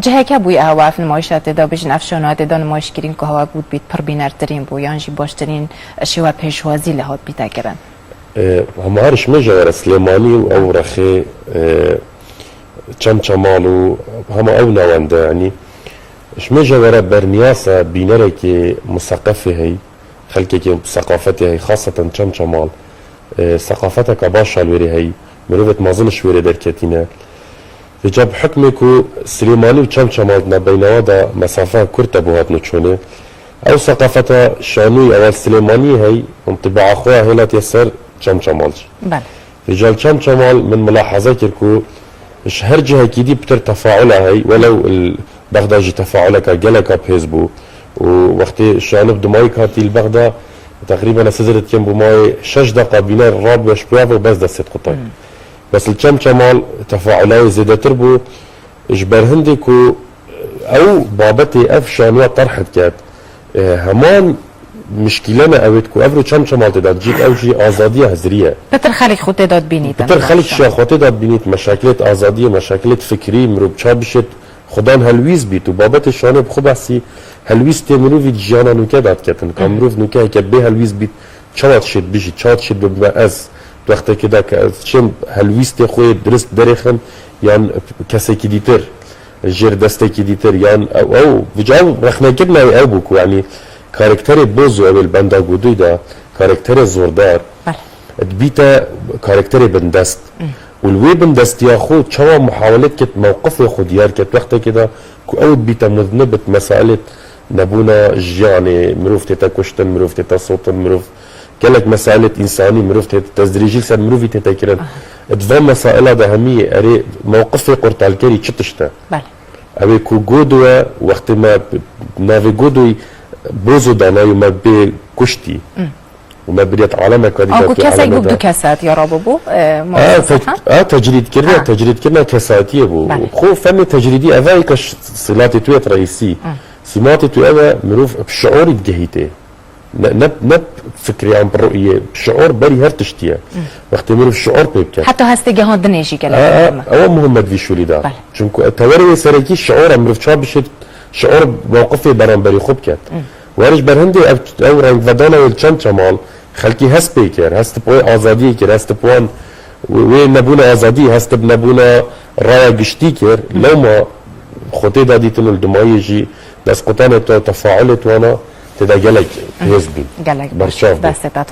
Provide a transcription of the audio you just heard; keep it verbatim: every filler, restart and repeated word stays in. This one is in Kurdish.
Ciheke bûye hewa ev nimayişa tê de bijîn, ev şanoya tê de nimayişkirîn ku hewa bû dibît pir bînertirîn bû, yan jî baştirîn şêwe pêşwazî lê hat bîte kirin? E, hema her ji me jî were Silêmanî û ew rexê, e, Çem Çemal û hema ew navende, yanî ji me jî were berniyasa bînerekê museqefê heyî, xelkekê seqafetê heyî, xaseten Çem Çemal, e, seqafeteke baş a li wêrê heyî, mirovêt mezin ji wêrê derketîne. Vêca bi hukmê ku Silêmanî û Çem Çemal di navbeyna wan de mesafe kurt e bo hatine çûnê, ew seqafeta şanoyî ewel Silêmaniyê heyî, intîbaa xwe ya hêlatiye ser Çem Çemal jî. Belê. Vêca li Çem Çemal min milahaze kir ku ji her cihekî dî pitir tefaula heyî, welew li Bexda jî tefauleka geleka bihêz bû û wextê şano bi dimayî hatî li Bexda, teqrîben ez hizir dikim bû mayê şeş deqa bîner rabû ji pêya ve û bes destê diqutay. Hmm. Bes li Çem Çemal tefauleyê zêdetir bû, ji ber hindê ku ew babetê ev şanoya terh diket, e, heman mişkîle ne ew ê ku evro Çem Çemal tê de dicît, ew jî azadiya hizirî ye. Pitir xelk xwe tê de dibînîtin. Pitir xelk şiya xwe tê de dibînît, meşakilêt azadiyê, meşakilêt fikrî, mirov ça bişêt xudan helwîst bît û babetê şanê bi xwe behsî helwîstê mirovî di jiyana nûke de diketin. Ka Hı. mirov nûke heke bê helwîst bît, çawa dişêt bijît, çawa dişêt bibe ez? Di wextekê de ke ez çêm helwîstê xwe yê dirist derêxim yan kesekî dîtir jêr destekî dîtir yan ew, ew, vêca ew rexnekirina wê ew bû ku, yanî, karakterê Bozo ew ê li benda Godoyî de, karakterê zordar, Belê. dibîte karakterê bindest. Û li wê bindestiya xwe çawa muhawelê diket mewqifê xwe diyar ket wextekê de ku ew dibîte muznib bi mesailê nebûna jiyanê, mirov tête kuştin, mirov tête sotin, mirov gelek mesailê însanî, mirov tête destdirêjî li ser mirovî tête kirin. Aha. Di van mesaila de hemî erê mewqifê qurtalkerî çi tişt e? Belê. Ew ê ku Godo e, wextê me navê Godoyî Bozo danayî û me bê kuştî. Hmm. Û me birêt alemeka dî Anku da tu kesek aleme bû, de. Du kes hatiye rabû bû, e, A, muassese, te-, ha? a, tecrîdkirina, Ha. tecrîdkirina kesatiyê bû. Belê. Xwe fenê tecrîdî eva yê ke ş-, silatê tu yê reîsî. Hı. Simatê tu ev e, mirov bi şiorî digehîtê. Ne, ne, ne fikrê an bi rûyê. Şior berî her tiştî ye. Hı. Wextê mirov şior pê bike. Heta hestê gehandinê jî gelek A, a, muhim e. Ew muhim e di vî şûlî de. Belê. Çunku tewerê wê serekî şior e, mirov ça bişêt şior mewqifê beramberî xwe biket. Hı. Wer ji ber hindê ev, ew rengvedana wê li Çem Çemal, xelkî hest pê kir, hest bi wê azadiyê kir, hest bi wan wê, wê nebûna azadî, hest bi nebûna raya giştî kir. Hı. Lewma xwe tê de dîtin û li dimayê jî destqutanê te, tefaulê wana tê de gelek Hı. hêz bîn. Gelek baş. Berçav bû. Destê te